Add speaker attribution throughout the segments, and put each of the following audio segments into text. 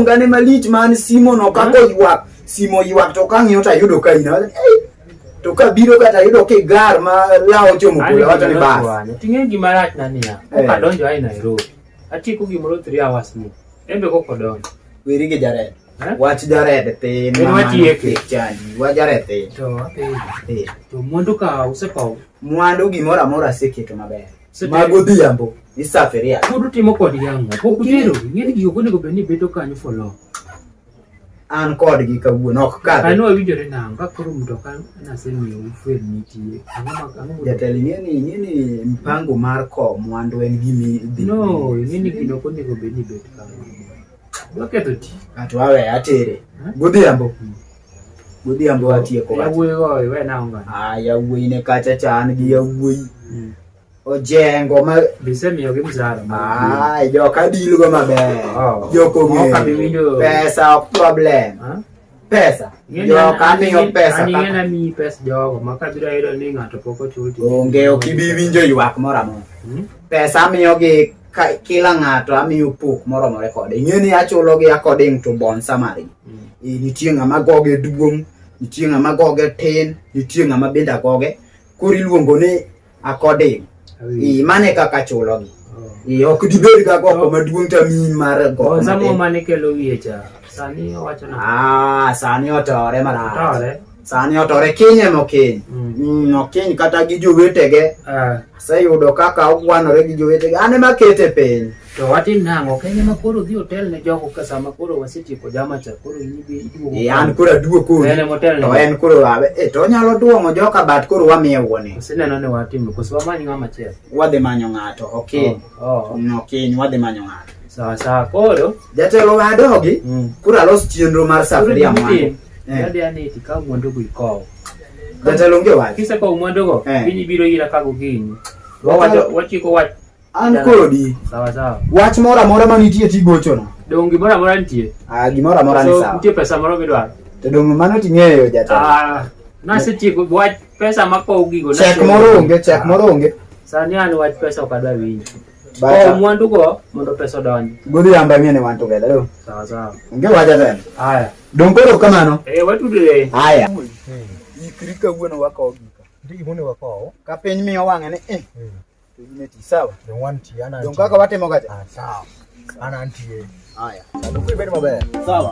Speaker 1: iluonga ne malich man simo no kako ywak. Simo ywak to kang'iyo to ayudo ka in. Awacho ni, "Ei, To kabiro kata ayudo kigar ma lawo chomo polo awacho ni bas.
Speaker 2: Ting'e gima rach na niya,
Speaker 1: Eh.
Speaker 2: koka donjo ai Nairobi. Atieko gimoro 3 hours ni. Embe koko donjo.
Speaker 1: Weri gi Jared.
Speaker 2: Eh?
Speaker 1: Wach Jared thin.
Speaker 2: En
Speaker 1: ma
Speaker 2: watieke.
Speaker 1: mano chandi. Wach Jared thin.
Speaker 2: To apenjo.
Speaker 1: Eh.
Speaker 2: To mwandu ka usekawo.
Speaker 1: Mwandu gimoro amora aseketo maber.
Speaker 2: Oseter-
Speaker 1: Magodhiambo isafiria.
Speaker 2: Pod utimo kodgi ang'o? Pok utero. Ing'e ni gigo ok onego bed ni bedo kanyo for long.
Speaker 1: An kodgi kawuono ok kadhi.
Speaker 2: An wawinjore nang'o ka koro mtoka nasemiyo ufel nitie. Ang'o ma ang'o mondo-
Speaker 1: Jatelo ing'e ni mpango mar kowo mwandu en gima idhi.
Speaker 2: No, ing'e ni gino ok onego bed ni bet kanyo. Dwa ketho tich.
Speaker 1: Ato awe atere. Godhiambo. Godhiambo atieko wach.
Speaker 2: Yawuoyi go iwe nang'o?
Speaker 1: Ah, yawuoyi ne kacha cha an gi yawuoyi. Ojengo ma
Speaker 2: Bisemiyogi msara.
Speaker 1: Ah, joka deal go maber.
Speaker 2: Oh.
Speaker 1: Jok
Speaker 2: Ok abi
Speaker 1: ong'eyo.
Speaker 2: winjo.
Speaker 1: Pesa ok problem.
Speaker 2: Ha?
Speaker 1: Pesa. Joka miyo pesa
Speaker 2: An ing'e
Speaker 1: kaka.
Speaker 2: namiyi pes jogo ma kabiro ayudo ni ng'ato pok ochul tich.
Speaker 1: Onge ok ibi winjo ywak moro amora.
Speaker 2: Hmm?
Speaker 1: Pesa amiyogi kila ng'ato amiyo pok moromore kode. Ing'e ni achulogi according to bonsa margi. Nitie ng'ama goge duong', nitie ng'ama goge tin, nitie ng'ama bende agoge. Koro iluongo ni according. Mano e kaka achulogi.
Speaker 2: Oh.
Speaker 1: Ok dibed ga goko maduong' to amiyi mar goko
Speaker 2: Bonsa mo
Speaker 1: matin.
Speaker 2: mane kelo wiye cha. Sani owacho na.
Speaker 1: Ah, sani otore marach.
Speaker 2: Otore.
Speaker 1: Sani otore kiny ema okiny. Okiny kata gi jowetege.
Speaker 2: Ah.
Speaker 1: Aseyudo kaka ogwanore gi jowetege. An ema akete piny.
Speaker 2: To watim nang'o? Kenya ma koro dhi otel ne jogo ka sama koro wasetieko jama cha koro in ibi iduogo.
Speaker 1: An koro aduo kodi.
Speaker 2: En ema otel ne
Speaker 1: To en koro awe. To onyalo duong'o joka but koro wamiye wuone.
Speaker 2: Oseneno ni watimo koso wamany ng'ama chielo.
Speaker 1: Wadhi manyo ng'ato. Okiny.
Speaker 2: Oh.
Speaker 1: Okiny wadhi manyo ng'ato.
Speaker 2: Sawa sawa koro.
Speaker 1: Jatelo we adogi. Koro alos chenro mar safiria mwandu.
Speaker 2: Adhi ani tikaw mwandugo ikow.
Speaker 1: Jatelo onge wach.
Speaker 2: Kisekowo mwandugo, kiny ibiro ira ka gokinyi.
Speaker 1: Jatelo-
Speaker 2: Wachiko wach.
Speaker 1: An kodi.
Speaker 2: Sawa sawa.
Speaker 1: Wach moro amora manitie tigochona.
Speaker 2: Dong gimoro amora nitie.
Speaker 1: Ah, gimoro amora ni
Speaker 2: So,
Speaker 1: sawa.
Speaker 2: nitie pesa moro midwaro.
Speaker 1: To dong mano ting'eyo jatelo.
Speaker 2: Ah, nasetieko wach pesa makow gigo.
Speaker 1: Check moro onge, check moro onge.
Speaker 2: Sani an wach pesa ok adwa winjo.
Speaker 1: Bata.
Speaker 2: Kow mwandugo mondo pesa odonji.
Speaker 1: Godhiambo ang'e ni wan together. Do.
Speaker 2: Sawa sawa.
Speaker 1: Onge wach jatelo.
Speaker 2: Haya.
Speaker 1: Dong koro kamano.
Speaker 2: Eh, watudre.
Speaker 1: Haya. Ikri kawuono wakow gika.
Speaker 3: Nitie gima onego wakow.
Speaker 1: Ka piny miyo wang'e ni eh. To in e tich sawa.
Speaker 3: Dong wantie, an
Speaker 1: Dong
Speaker 3: antie.
Speaker 1: kaka watimo kacha.
Speaker 3: Ah, sawa. An antie.
Speaker 1: Haya.
Speaker 3: Dong koro ibed maber.
Speaker 1: Sawa.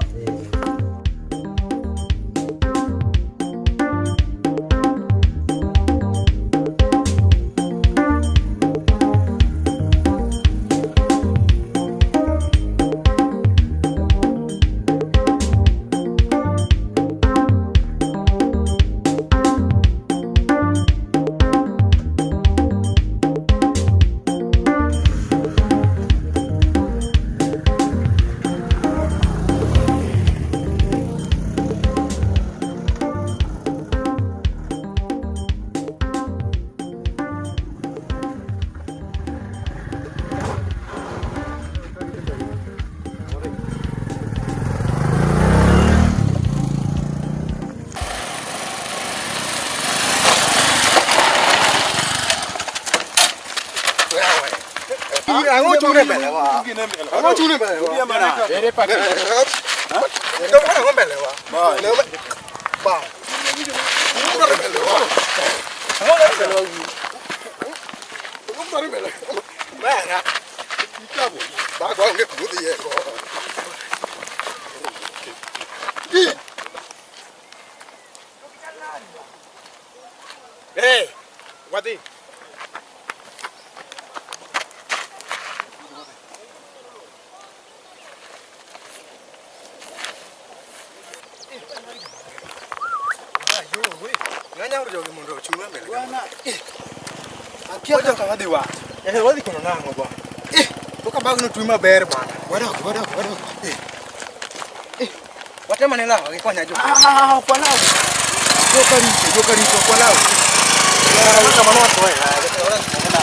Speaker 3: Ang'o chune mbele wa? Ang'o chune mbele wa? Ere pati. Ang'o mbele wa? Ba. Ang'o mbele wa? Ang'o mbele wa? Ang'o mbele wa? Bana. Kitabu. Ba kwa onge kudhi yeko.
Speaker 4: Hey, wadhi.
Speaker 3: Akia kaka wadhi wacho. Eh, wadhi kono nang'o bwana? Eh, to ka bagno twi maber bwana. Wadok, wadok, wadok. Eh. Eh, watema ne lawa gi konya jo. Ah, ok walaw. Joka richo, joka richo, ok walaw. Kama mano wasoe.